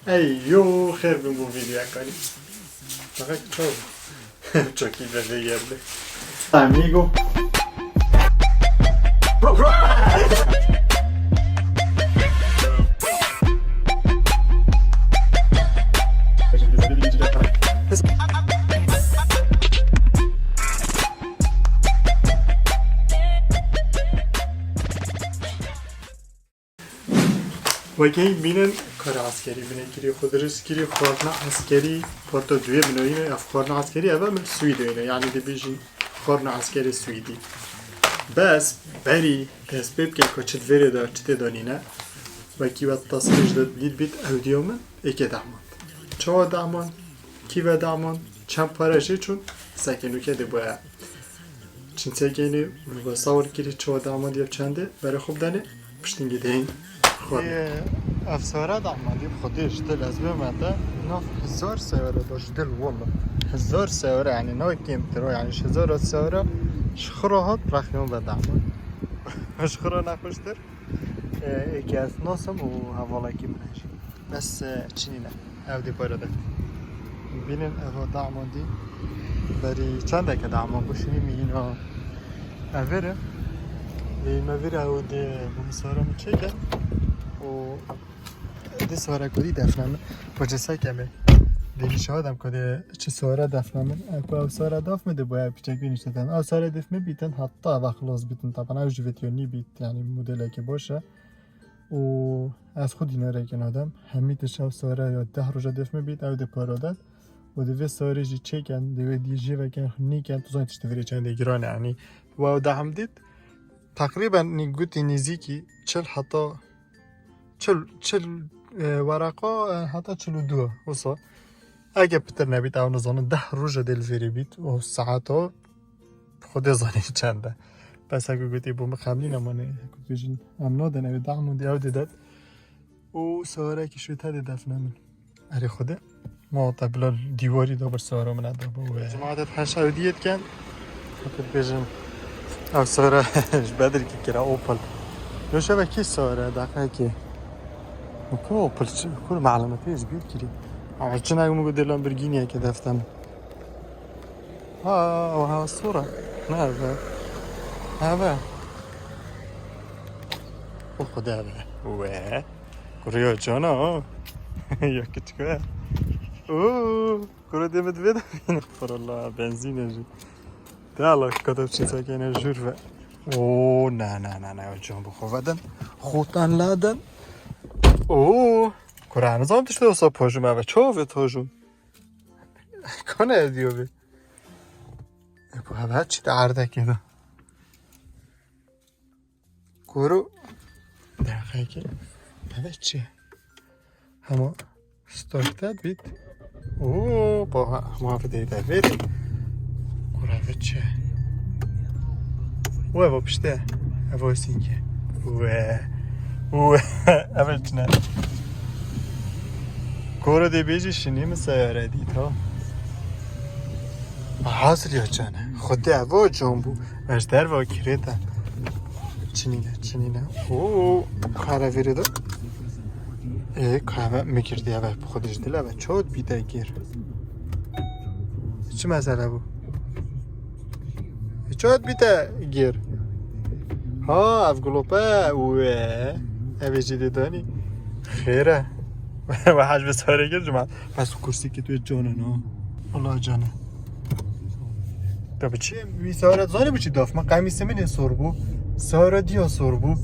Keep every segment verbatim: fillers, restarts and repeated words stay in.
Ey yo, xêr bin bo vîdeoyeka nî. Fakat çok, çok iyi bir yer. Amigo. Wekî bînin kara eskerî binekirî, xwe dirist kirî, xwarina eskerî, parta duyê binoyîne, ev xwarina eskerî, ev min Swîdê ne, yanî dibêjin xwarina eskerê Swîdî. Bes berî dest pê bike ku çi di vêrê de, çi tê de nîne, wekî we tasvîr ji de dît bît, ew diyo min êkê dehmand. Çawa dehmand? Kî ve dehmand? Çend pare jê çûn? Sekê nûke de boye. Çin sekê nê, we sawir kirî, çawa dehmandiye çendê, berê xwe bidenê, piştî gideyîn xwarê. Ê, ev sewere dehmandî bi Xwedê ji dil ez bême te, nav hezar sewere da ji dil, walla. Hezar sewere, yanî ne kêmtir o, yanî ji hezar sewere ji xwe re hat, rexyon ve dehmand. Ji xwe re nexweştir. Ê, êkê ez nasim û hevalekî min e jî. Bes, e, çinî ne. Ew dê para de. Bînin eva dehmandî. Berî çendeke dehmand bû, şinî min îna evêr e. Lê me vîr ew dê bo min sara min çêke. Û dê sara kudî defne min. Bo ceseke me. Dê nîşa dem ku dê çi sara defne min. E, ku ew sara daf min dê boya piçek bî nîşte dem. Ew sara def min bîtin, heta eva xilas bîtin. Taban ew jî vêtiyo nî bît, yanî modeleke baş e. Û ez xwe dînareke nadem. Hemî tişt ew sare ya deh roja def min bît, ew dê para de. Û divê sarê jî çêken, divê dî jê veken, nîken, tu zanî tiştê vêrê çendê giran e, yanî. Wa ew dehm dît, teqrîben nî gotî nêzîkî çil heta çil, çil, e, wereqa, e, heta çil û du wisa. Ege pitir nebît, ew nizanin deh roja dê li vêrê bît û saeta Xwedê zanî çend e. Bes heko gotî bo min xemlî nemanê, heko bêjin em nadin, ew dehmûn dê ew dê det. Û sawarekî şût hedê defne min. Erê Xwedê. Ma te bila dîwarî da bir sawara min da bo we. Cemaat et heşa ew diyet ken. Heko bêjin ev sawara ji Bedirkî kira Opel. Yo şeve kî sawara daqekê. Ku Opel çi, ku melametê ez bîr kirî. Ama çinek min got dê Lamborghini yekê defte min. Ha, ew ha sor e. Ne ev e? Ev e. O Xwedê ev e. We. Kuruyor cana o. Ya küçük e. Oo, kuru demir ve de. Pırla benzin e. De Allah kadar çizekene jür ve. Oo, na, na, na, na, can bu xwe vedin. Xotan ladin. Oo, kuru nizam tiştê wisa pojum eve. Ço ve tojum. Kone diyor bir. E, bu haber çi de erdekê de. Kuru. Deqekê. Evet çi? Ama start bit. Oo, baba, ama bir de de ver. Kuru evet çi? Uwe bu pişte. Evo sinke. Uwe. Uwe. Evet çi ne? Koro dê bêjî şinî min seyare dît ha. Hazir ya cane. Xwedê evo can bû. Ez derva kirêta. Çinîne, çinîne. Oo, kare viri de. E, kare mi kirdi eve. Xwedê ji dil eve. Çot bîte gir. Çi mesele bû? Çot bîte gir. Ha, ev gulope we. Ev ê jî dê danî. Xêr e. We haj bi sare gir cuma. Bes kursî ki tu can e, no. Allah can e. Tabii çi? Wî sare zanî bu çi daf. Ma qemîsê min ê sor bû. Sare diya sor bû.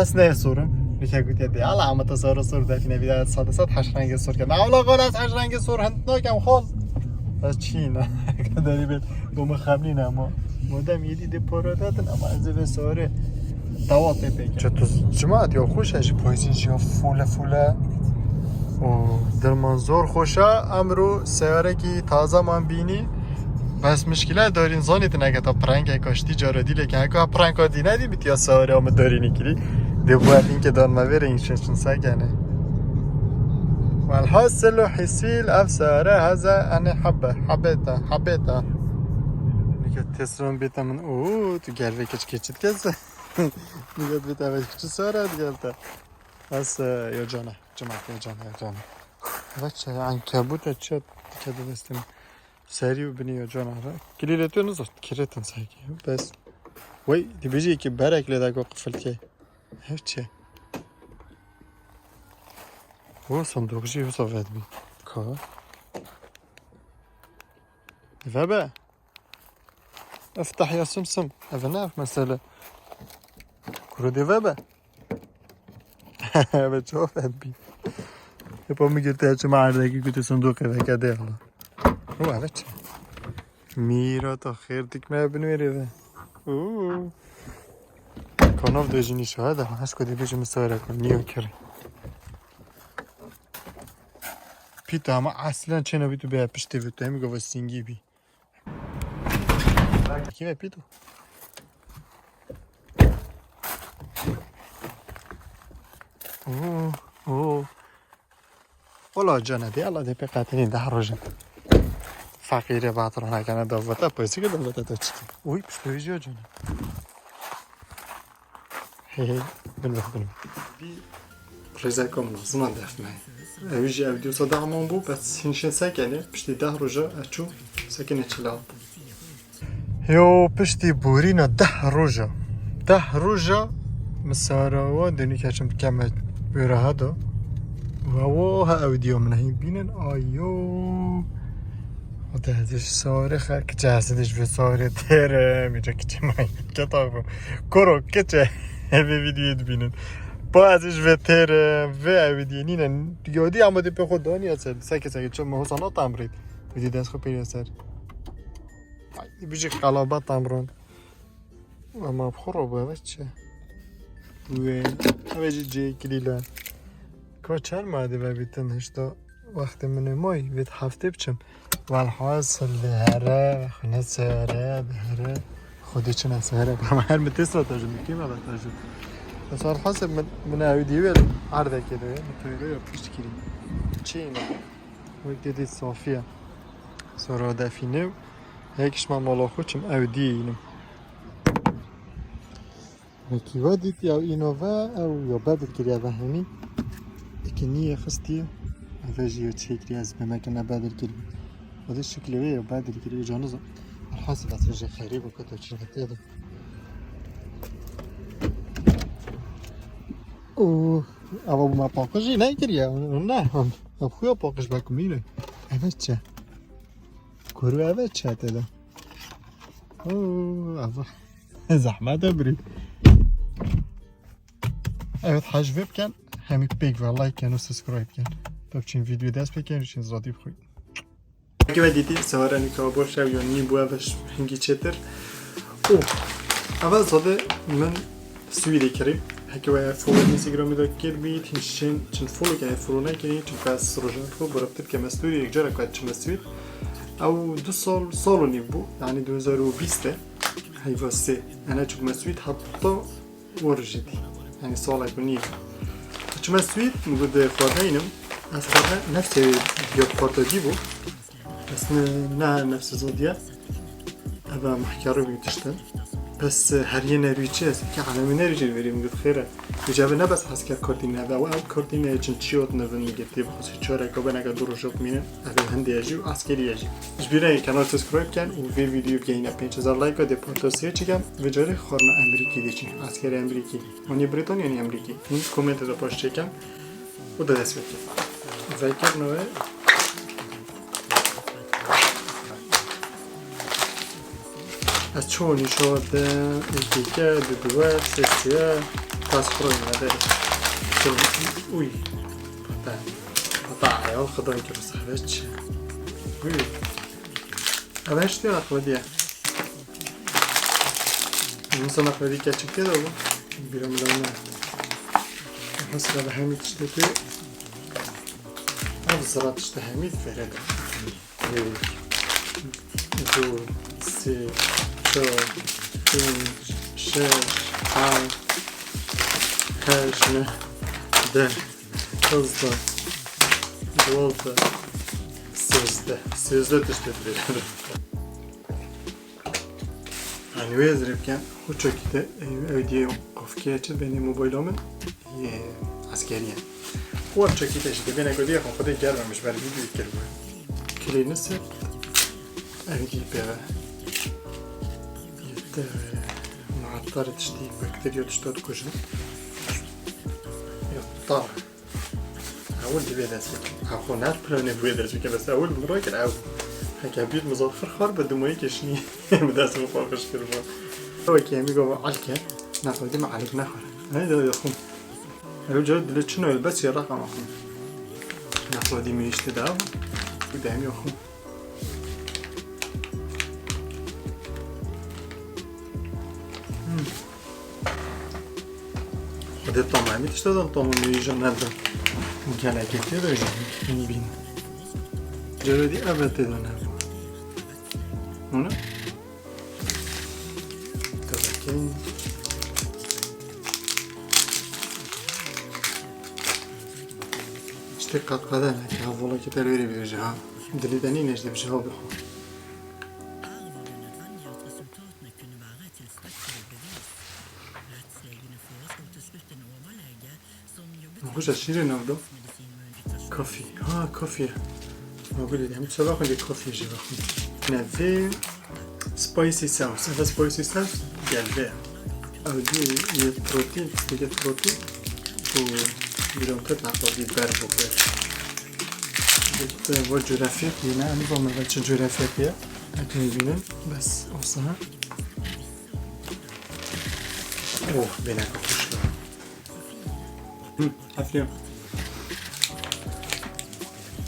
Ez ne sorim. Nike gotiye de. Allah ama te sare sor define bir daha sade sat haş rengê sor ken. Allah gol ez haş rengê sor hent nakem xol. Ez çî ne? Kaderî bêt. Bo min xemlî ne ama. Modem yedî de para dedin ama ez ê vê sare dawa tê pêke. Çi tu cemaat ya xweş e, ji payîzê jî ya fûle fûle. O derman zor xweş e. Emro seyarekî taze man bînî. Bes mişkile darîn zanî tu neke ta prenge kaştî cara dîlê ke heka prenga dî nedî bitiya sare ama darînî kirî. De bu ev inke dan me vêre inşin şin sekene. Velhasil û hisil ev sare heze ene hebe, hebeta, hebeta. Nika tesron bêta min, oo, tu gel ve keç keçit kes. Nika bêta ve keçit sare gel ta. Bes, e, ya cana, cemaat ya cana, ya cana. Eve çi? Ankebût e, çi dike dibestin. Serî û binî ya cana re. Kilîlê tu nizan, kirêtin sanki. Bes. Wey, dibêjî ki berek lê dego qifilkê. Ev çi? O sandok jî wisa vedbî. Ka. Vebe. Eftah ya simsim. Ev ne ev mesele. Kuro dê vebe. Eve çav ev bî. Hepa min girtiye çima erdekî ku tu sindoqê veke dê hala. Û eve çi? Mîra ta xêr dikme binwêrê ve. Û. Kanav dejî nîşa de, heş ku dê bêjim sare ku niyo kirî. Pîta ama aslen çêne bî tu bê piştê vê tu hem gava singî bî. Kî ve pîto? Oo, oo. Ola cana de, Allah de pê qetinî deh rojin. Feqîrê batron hakana daveta, paysi ke daveta to çiki. Uy, piştê jî cana. Hey, hey, bin bak, bin. Rêzeko min lazim e def me. Ew jî ew dîsa da aman bû, bes hin şên sekenê, piştî deh roja e çû sekenê çila. Yo, piştî borîna deh roja. Deh roja min sara wa dênî keçim keme wêra hado. Wa wo ha ew dîyo min hîn bînin, ayo. O da ez ji sarê xe, kiçe ez ji vê sarê têrim, îca kiçe me keta bû. Koro, kiçe, vê vîdyoyê dibînin. Ba ez ji vê têrim, vê ew vîdyoyê nîne. Yodî ama dê pê xwe daniya ser. Seke seke çi me hosa natamrît. Vîdyo dest xwe pêre ser. Ay, bijî qelaba tamron. Ama bi xwe re bû, eve çi? Wê, eve jî cê kilîle. Ka çend ma dê vebîtin hişta wextê min ê may, vê di heftê biçim. Welhasil dihere, xine sere, dihere. Xwedê çi ne sere, ama her min tê stratajim, kê me stratajim. Bes welhasil min, min ew dî wê erdekê de, min toyro ya pişt kirî. Çi ne? Wek dedi Safiye. Sonra define. Hek şima mala xwe çim ew dî yînim. Wekî we dît ya îno ve ew ya bedil kiriye ve hemî. Eki niye xistiye. Eve jî ya çêkiriye ez bimeke ne bedil kiriye. O da şekli ve ya bedil kiriye canı zor. Alhasil atın je xerî bu kadar çin hetiye de. Oo, ama bu ma pakıcı ne kiriye? Ne? Yapıyor pakıcı bak mine. Evet çe. Kuru eve çe te de. Oo, eve. Zahmet e biri. Evet, haj webken, hemî pêk ve like ken û subscribe ken. Topçin videoyê dest pê ken, için zadî bixwî. Heke ve dîtî, sewere nîka bo şev ya nî bû eve hingî çêtir. Û eve zade min Swîdê kirî. Heke we follow Instagramê de kir bît, hin çin, çin follow ke follow nekirî, çin pes rojan xwe birabtir ke me story yek cara kat çime Swîd. Ew du sal, sal û nîv bû, yani du hezar û bîst e. Heyva sê. Ene çik me Swîd hatta Wor jî dî. Yani salek û nîv. Çime Swîd, min got, xwedeynim. Ez xwede nefsê ya parta dî bû. Bes ne, ne nefsê zodiya. Eva mahkaro bî tiştin. Bes her yê nerî çi ez? Ki alemê nerî jî verî min got xêre. Vêca ve ne bes esker kurdî neve. Ew ew kurdî ne çin çiyot nevin min girtî. Bixwazî çarek o beneke du rojot mînin. Eve hindê ye jî û askerî ye jî. Ji bîr neyê kanal subscribe ken û vê videoyê bigehîne pênc hezar like dê parto sê çikem. Vê carê xwarina Emerîkî dê çin. Askerê Emerîkî. Hûn yê Brîtanya, hûn yê Emerîkî. Hûn komentê de paş çêken û de dest pê kin. Vekirina wê. Ez ço nîşo de, êkê ke, du duwe, sê sê, tas xro ne de. Uy. Pata. Pata ayol xidon ki bu sahve çi. Uy. Eve işte aklı diye. Bunun sana aklı diye gerçekte de bu. Bir ömür olma. Mesela da hem yetiştirdi. Abi zarat işte hem yetiştirdi. Yek, du, sê, çar, pênc, şeş, heft, heşt, neh, deh, hezda, duwazda, sêzde. Sêzde tiştê divê. Anyway, ez rê bikem, xwe çekî te, ew, ew diye qafkiye çi benê mobayla min, yê eskeriye. War çekî te jî dibêne ku diye xwe xwedê germ e, min ji ber vîdyoyê kiribû. Kilê nisit, ev dî pê ve. Te muettar tiştî, bakteriya tişta dikujin. Ya, tam. Ewil divê dest bike. Ew xwe ne planê bûye dest bike, bes ewil min rakir ew. Heke bît min zafir xar bi, dimayê keşnî min dest bi xwe xweş kiribû. Ew ki hemî gava alke, nexwe dî me alek nexwe. Hey, de, de, xum. Ew cara dilê çin e, bes yê raqama xum. Nexwe dî min îşte de ew. Bu da hemî xum. Hmm. Xwedê tama hemî tişta dan, tama nûyî jî nedin. Gelekê tê de jî hîn bîn. Ceredî ev tê de ne. Ona? Tebekên. İşte katkadan, ya, vola ki terörü bir ha. Dilî de nîne işte bir şey oldu. Nexweşa şîrê navdo. Coffee. Ha, coffee. Ma gulê de hemî çawa xwendê coffee jî vexwin. Nevê spicy sauce. Ev spicy sauce geldi. Ew dî yê protein, tiştekê protein û bîromtet nexwendî ber bû pêr. Bo coğrafya yine em zaten çi coğrafya ye. Hepimiz bilin. Bes olsa. Oh, bêne xweş. Hı, hafif.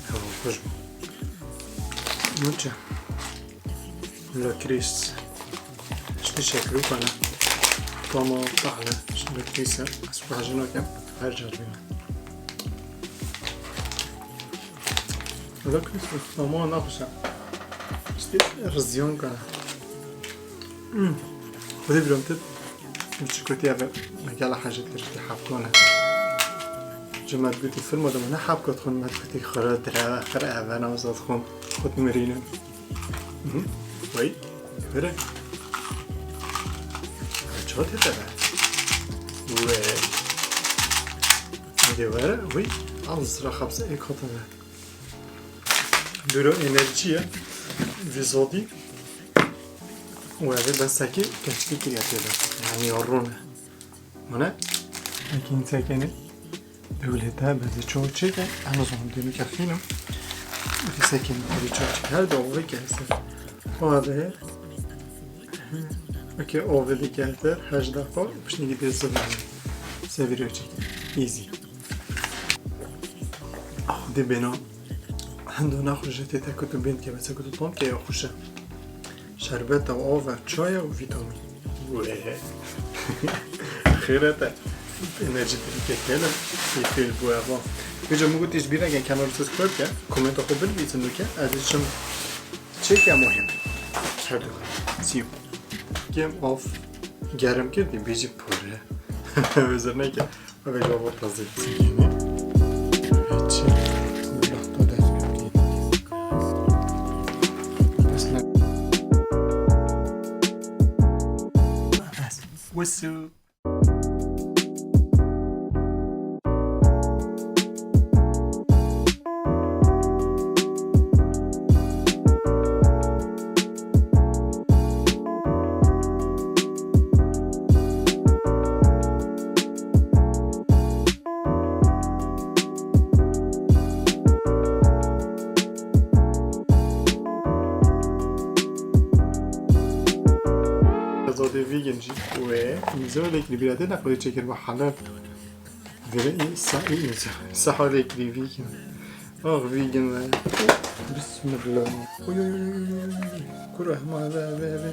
Tamam, xweş bû. Naçe. Lakris. İşte şekli bana. Tamam, pahalı. Şimdi lakris. Ez xwe hejî nakim. Her car bîne. Lakris, tamam, naxweş e. İşte riziyon kana. Hmm. Xwedê bîromtet. Min çi gotî, ev me gela hejî kir, tê hevkon e. Ji me digotî filma de me ne hevka dixwin, me digotî xira direve, xira eve, ne wisa dixwin, xwe dimirînin. Mhm. Wey, were. Ev çawa tê te be? Wey. Hadi were, wey. Al zira xapse ê kota be. Duro enerjiye, vîzodî û ev ê besekî keçikî kiriye tê de. Yanî ya rûne. Mane? Ekîn sekenê dewlete bezê çoğu çêke, en azından dönüke xînim. Û sekenê dewlê çoğu çêke. Her de ovê ke ser. O ave. Okey, ovê de geldi. Her ji defa piştî gidê zivane. Seviyor çêke. Easy. Ah, de bêna. Hendo naxweş e, tê te ku tu bên dike, bes ku tu tom ke ya xweş e. Şerbet e, av e, çay e û vîtamîn. Wê. Xêret e. Enerji drîkek hene. Îfêl bû eva. Vêca min gotî ji bîr neke, kanalê subscribe ke, komenta xwe binivîsin û ke, ez ê çim çêke muhîm. Her du. See you. Game of. Germ kir, dê bêjî pore. Vezir neke. Ev ê ji ava tazê. Çi? Gulah da dest pê. Bes ne? Bes. Wusû. Zadê vegan jî wê. Mizewlek li bîra te nexwedê çêkir bi halal. Vêre î sa-, î, î, sa-, sahalek li vegan. Ax vegan ve. Bismillah. Oy, oy, oy, oy, oy, oy. Kuro hema ve, ve, ve.